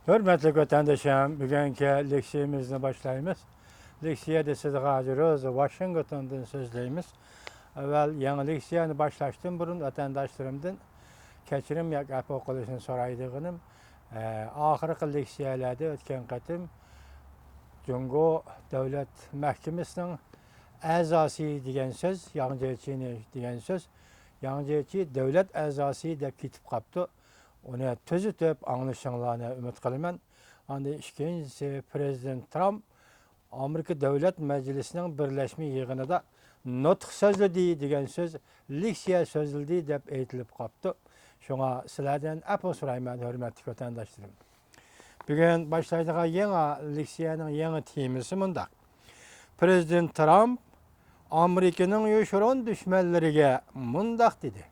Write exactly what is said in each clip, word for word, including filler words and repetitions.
ھۆرمەتلىك ۋەتەندىشىم، بۈگۈنكى لېكسىيەمىزنى باشلايمىز. لېكسىيەدە سىزگە ھازىر ئۆز ۋاشىنگتوندىن سۆزلەيمىز. ئەۋۋەل يېڭى لېكسىيەنى باشلاشتىن بۇرۇن ۋەتەنداشلىرىمدىن كەچۈرۈم ياكى ئەپۇ قىلىشنى سورايدىغىنىم، ئە، ئاخىرقى لېكسىيەلەردە ئۆتكەن قېتىم جۇڭگو دۆلەت مەھكىمىسىنىڭ ئەزاسى دېگەن سۆز، ياڭ جيېچىنى دېگەن سۆز، ياڭ جيېچى دۆلەت ئەزاسى دەپ كېتىپ قاپتۇ. ئۇنى تۈزىتىپ ئاڭلىشىڭلارنى ئۈمىد قىلىمەن. ئاندىن ئىككىنچىسى، پىرېزىدېنت ترامپ ئامېرىكا دۆلەت مەجلىسىنىڭ بىرلەشمە يىغىنىدا نۇتۇق سۆزلىدى دېگەن سۆز لېكسىيە سۆزلىدى دەپ ئېيتىلىپ قاپتۇ. شۇڭا سىلەردىن ئەپۇ سورايمەن، ھۆرمەتلىك ۋەتەنداشلىرىم. بۈگۈن باشلايدىغان يېڭى لېكسىيەنىڭ يېڭى تېمىسى مۇنداق. پىرېزىدېنت ترامپ ئامېرىكىنىڭ يوشۇرۇن دۈشمەنلىرىگە مۇنداق دېدى: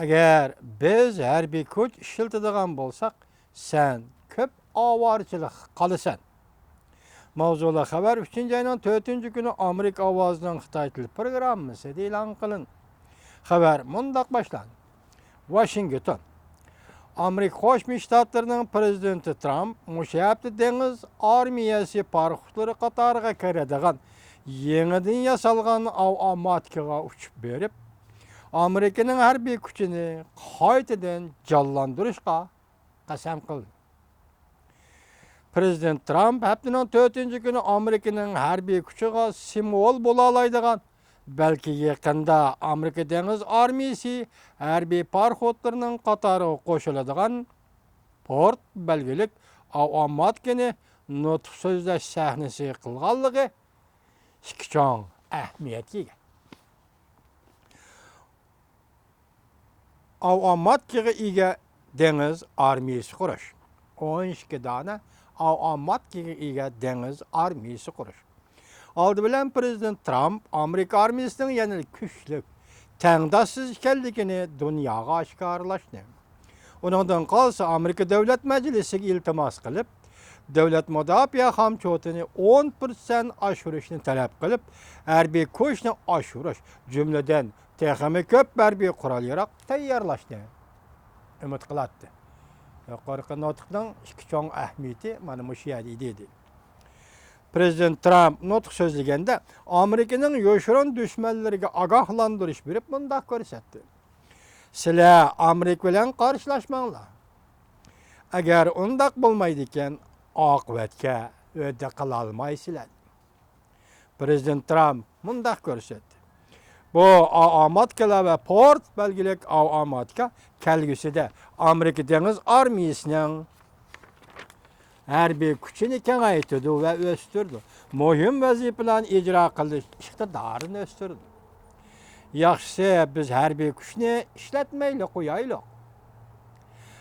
«ئەگەر بىز ھەربىي كۈچ ئىشلىتىدىغان بولساق، سەن كۆپ ئاۋارىچىلىققا قالىسەن.» ماۋزۇلۇق خەۋەر ئۈچىنچى ئاينىڭ تۆتىنچى كۈنى ئامېرىكا ئاۋازىنىڭ خىتاي تىل پروگراممىسىدا ئېلان قىلىندى. خەۋەر مۇنداق باشلاندى. ۋاشىنگتون. ئامېرىكا قوشما شتاتلىرىنىڭ پىرېزىدېنتى ترامپ مۇشۇ ھەپتە دېڭىز ئارمىيەسى پاراخوتلىرى قاتارىغا كىرىدىغان يېڭىدىن ياسالغان ئاۋىئاماتكىغا ئۇچۇپ بېرىپ، ئامېرىكىنىڭ ھەربىي كۈچىنى قايتىدىن جانلاندۇرۇشقا قەسەم قىلدى. پىرېزىدېنت ترامپ ھەپتىنىڭ تۆتىنچى كۈنى ئامېرىكىنىڭ ھەربىي كۈچىغا سىمۋول بولالايدىغان، بەلكى يېقىندا ئامېرىكا دېڭىز ئارمىيىسى ھەربىي پاراخوتلىرىنىڭ قاتارىغا قوشۇلىدىغان پورت بەلگىلىك ئاۋىئاماتكىنى نۇتۇق سۆزلەش سەھنىسى قىلغانلىقى ئىككى چوڭ ئەھمىيەتكە ئىگە. ئاۋىئاماتكىغا ئىگە دېڭىز ئارمىيىسى قۇرۇش. ئون ئىككى دانە ئاۋىئاماتكىغا ئىگە دېڭىز ئارمىيىسى قۇرۇش. ئالدى بىلەن پىرېزىدېنت ترامپ ئامېرىكا ئارمىيىسىنىڭ يەنىلا كۈچلۈك، تەڭداشسىز ئىكەنلىكىنى دۇنياغا ئاشكارىلاشنى، ئۇنىڭدىن قالسا ئامېرىكا دۆلەت مەجلىسىگە ئىلتىماس قىلىپ، دۆلەت مۇداپىئە خامچوتىنى ئون پىرسەنت ئاشۇرۇشنى تەلەپ قىلىپ، ھەربىي كۈچنى ئاشۇرۇش، جۈملىدىن تېخىمۇ كۆپ ھەربىي قورال-ياراغ تەييارلاشنى ئۈمىد قىلاتتى. يۇقىرىقى نۇتۇقنىڭ ئىككى چوڭ ئەھمىيىتى مانا مۇشۇ يەردە ئىدى. پىرېزىدېنت ترامپ نۇتۇق سۆزلىگەندە، ئامېرىكىنىڭ يوشۇرۇن دۈشمەنلىرىگە ئاگاھلاندۇرۇش بېرىپ مۇنداق كۆرسەتتى: «سىلەر ئامېرىكا بىلەن قارشىلاشماڭلار. ئەگەر ئۇنداق بولمايدىكەن، ئاقىۋەتكە ھۆددە قىلالمايسىلەر.» پىرېزىدېنت ترامپ مۇنداق كۆرسەتتى: «بۇ ئاۋىئاماتكىلار ۋە پورت بەلگىلىك ئاۋىئاماتكا كەلگۈسىدە ئامېرىكا دېڭىز ئارمىيىسىنىڭ ھەربىي كۈچىنى كېڭەيتىدۇ ۋە ئۆستۈرىدۇ، مۇھىم ۋەزىپىلەرنى ئىجرا قىلىش ئىقتىدارىنى ئۆستۈرىدۇ. ياخشىسى، بىز ھەربىي كۈچنى ئىشلەتمەيلى قويايلۇق.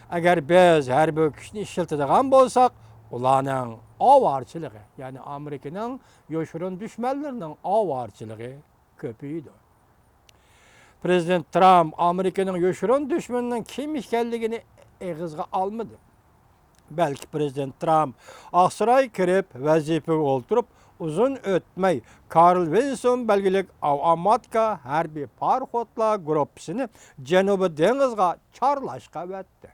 ئەگەر بىز ھەربىي كۈچنى ئىشلىتىدىغان بولساق، ئۇلارنىڭ ئاۋارىچىلىقى، يەنى ئامېرىكىنىڭ يوشۇرۇن دۈشمەنلىرىنىڭ ئاۋارىچىلىقى كۆپىيىدۇ.» پىرېزىدېنت ترامپ ئامېرىكىنىڭ يوشۇرۇن دۈشمىنىنىڭ كىم ئىكەنلىكىنى ئېغىزغا ئالمىدى، بەلكى پىرېزىدېنت ترامپ ئاقسارايغا كىرىپ، ۋەزىپىگە ئولتۇرۇپ ئۇزۇن ئۆتمەي، كارل ۋىنسون بەلگىلىك ئاۋىئاماتكا ھەربىي پاراخوتلار گۇرۇپپىسىنى جەنۇبىي دېڭىزغا چارلاشقا ئەۋەتتى.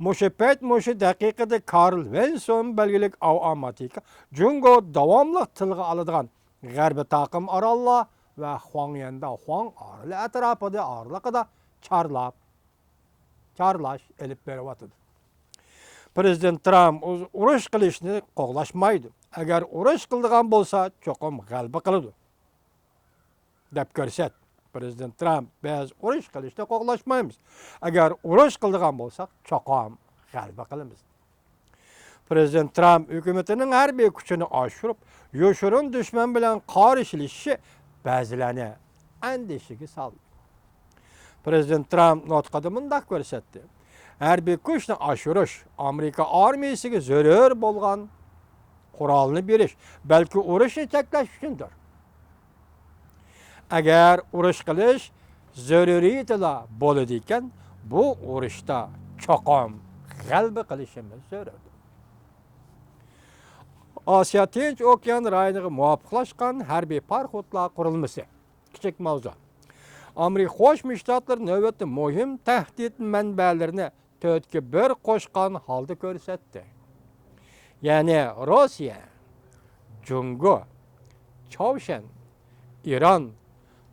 مۇشۇ پەيت، مۇشۇ دەقىقىدە كارل ۋىنسون بەلگىلىك ئاۋىئاماتىكا جۇڭگو داۋاملىق تىلغا ئالىدىغان غەربىي تاقىم ئاراللار ۋە خۇاڭيەنداۋ خۇاڭ ئارىلى ئەتراپىدا، ئارىلىقىدا چارلاپ، چارلاش ئېلىپ بېرىۋاتىدۇ. پىرېزىدېنت ترامپ ئۇز-، ئۇرۇش قىلىشنى قوغلاشمايدۇ. ئەگەر ئۇرۇش قىلىدىغان بولسا، چوقۇم غەلىبە قىلىدۇ، دەپ كۆرسەت. پىرېزىدېنت ترامپ، بىز ئۇرۇش قىلىشنى قوغلاشمايمىز. ئەگەر ئۇرۇش قىلىدىغان بولساق، چوقۇم غەلىبە قىلىمىز. پىرېزىدېنت ترامپ ھۆكۈمىتىنىڭ ھەربىي كۈچىنى ئاشۇرۇپ، يوشۇرۇن دۈشمەن بىلەن قارشىلىشىشى بەزىلەرنى ئەندىشىگە سالدى. پىرېزىدېنت ترامپ نۇتقىدا مۇنداق كۆرسەتتى: «ھەربىي كۈچنى ئاشۇرۇش ئامېرىكا ئارمىيىسىگە زۆرۈر بولغان قورالنى بېرىش، بەلكى ئۇرۇشنى چەكلەش ئۈچۈندۇر. ئەگەر ئۇرۇش قىلىش زۆرۈرىيىتىلا بولىدىكەن، بۇ ئۇرۇشتا چوقۇم غەلىبە قىلىشىمىز زۆرۈردۇر.» ئاسىيا تىنچ ئوكيان رايونىغا مۇۋاپىقلاشقان ھەربىي پاراخوتلار قۇرۇلمىسى. كىچىك ماۋزۇ. ئامېرىكا قوشما شتاتلىرى نۆۋەتتە مۇھىم تەھدىت مەنبەلىرىنى تۆتكە بىر قوشقان ھالدا كۆرسەتتى. يەنى روسىيە، جۇڭگو، چاۋشيەن، ئىران،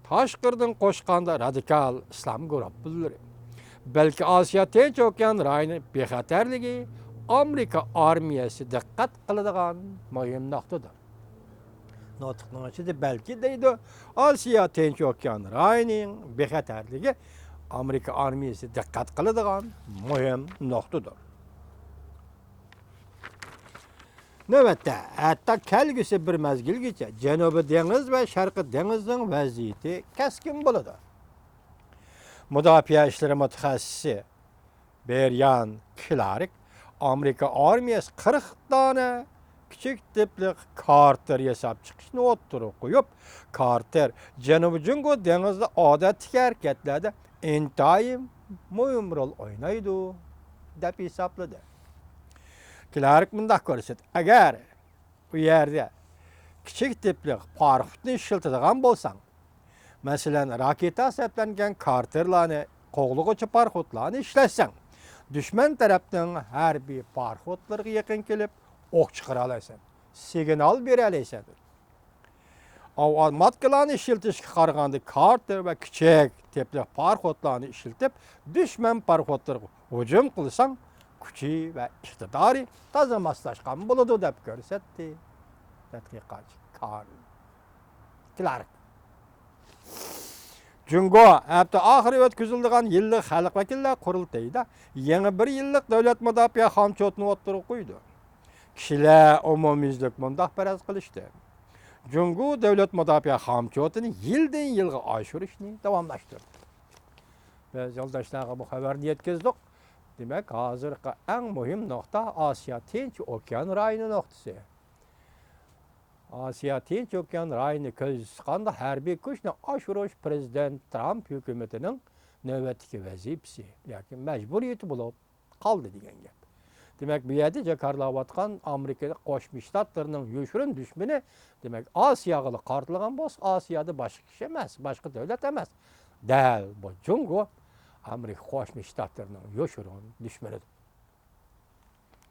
تاشقىرىدىن قوشقاندا رادىكال ئىسلام گۇرۇپپىلىرى، بەلكى ئاسىيا تىنچ ئوكيان رايونى بىخەتەرلىكى ئامېرىكا ئارمىيەسى دىققەت قىلىدىغان مۇھىم نۇقتىدۇر. نۇتۇقنىڭ ئىچىدە بەلكى دەيدۇ، ئاسىيا تىنچ ئوكيان رايونىنىڭ بىخەتەرلىكى ئامېرىكا ئارمىيەسى دىققەت قىلىدىغان مۇھىم نۇقتىدۇر. نۆۋەتتە، ھەتتا كەلگۈسى بىر مەزگىلگىچە جەنۇبىي دېڭىز ۋە شەرقىي دېڭىزنىڭ ۋەزىيىتى كەسكىن بولىدۇ. مۇداپىئە ئىشلىرى مۇتەخەسسىسى بېريان كلارك ئامېرىكا ئارمىيەسى قىرىق دانە كىچىك تىپلىق كارتېر ياساپ چىقىشنى ئوتتۇرىغا قويۇپ، كارتېر جەنۇبىي جۇڭگو دېڭىزىدا ئادەتتىكى ھەرىكەتلەردە ئىنتايىن مۇھىم رول ئوينايدۇ، دەپ ھېسابلىدى. كلارك مۇنداق كۆرسەتتى، ئەگەر ئۇ يەردە كىچىك تىپلىق پاراخوتنى ئىشلىتىدىغان بولساڭ، مەسىلەن، راكېتا سەپلەنگەن كارتېرلارنى قوغلىغۇچى پاراخوتلارنى ئىشلەتسەڭ، دۈشمەن تەرەپنىڭ ھەربىي پاراخوتلىرىغا يېقىن كېلىپ ئوق چىقىرالايسەن، سىگنال بېرەلەيسەن. ئاۋتوماتكىلارنى ئىشلىتىشكە قارىغاندا كارتېر ۋە كىچىك تىپلىق پاراخوتلارنى ئىشلىتىپ، دۈشمەن پاراخوتلىرىغا ھۇجۇم قىلساڭ، كۈچى ۋە ئىقتىدارى تازا ماسلاشقان بولىدۇ، دەپ كۆرسەتتى تەتقىقاتچى كارل كلارك. جۇڭگو ھەپتە ئاخىرى ئۆتكۈزۈلىدىغان يىللىق خەلق ۋەكىللەر قۇرۇلتىيىدا يېڭى بىر يىللىق دۆلەت مۇداپىئە خامچوتىنى ئوتتۇرىغا قويىدۇ. كىشىلەر ئومۇميۈزلۈك مۇنداق پەرەز قىلىشتى، جۇڭگو دۆلەت مۇداپىئە خامچوتىنى يىلدىن يىلغا ئاشۇرۇشنى داۋاملاشتۇردى. بىز يولداشلارغا بۇ خەۋەرنى يەتكۈزدۇق. دېمەك، ھازىرقى ئەڭ مۇھىم نۇقتا ئاسىيا تىنچ ئوكيان رايونى نۇقتىسى. ئاسىيا تىنچ ئوكيان رايونى كۆزدە تۇتقاندا ھەربىي كۈچنى ئاشۇرۇش پىرېزىدېنت ترامپ ھۆكۈمىتىنىڭ نۆۋەتتىكى ۋەزىپىسى ياكى مەجبۇرىيىتى بولۇپ قالدى دېگەن گەپ. دېمەك، بۇ يەردە جاكارلاۋاتقان ئامېرىكا قوشما شتاتلىرىنىڭ يوشۇرۇن دۈشمىنى، دېمەك، ئاسىياغىلا قارىتىلغان بولسا، ئاسىيادا باشقا كىشى ئەمەس، باشقا دۆلەت ئەمەس. دەل بۇ جۇڭگو ئامېرىكا قوشما شتاتلىرىنىڭ يوشۇرۇن دۈشمىنىدۇر.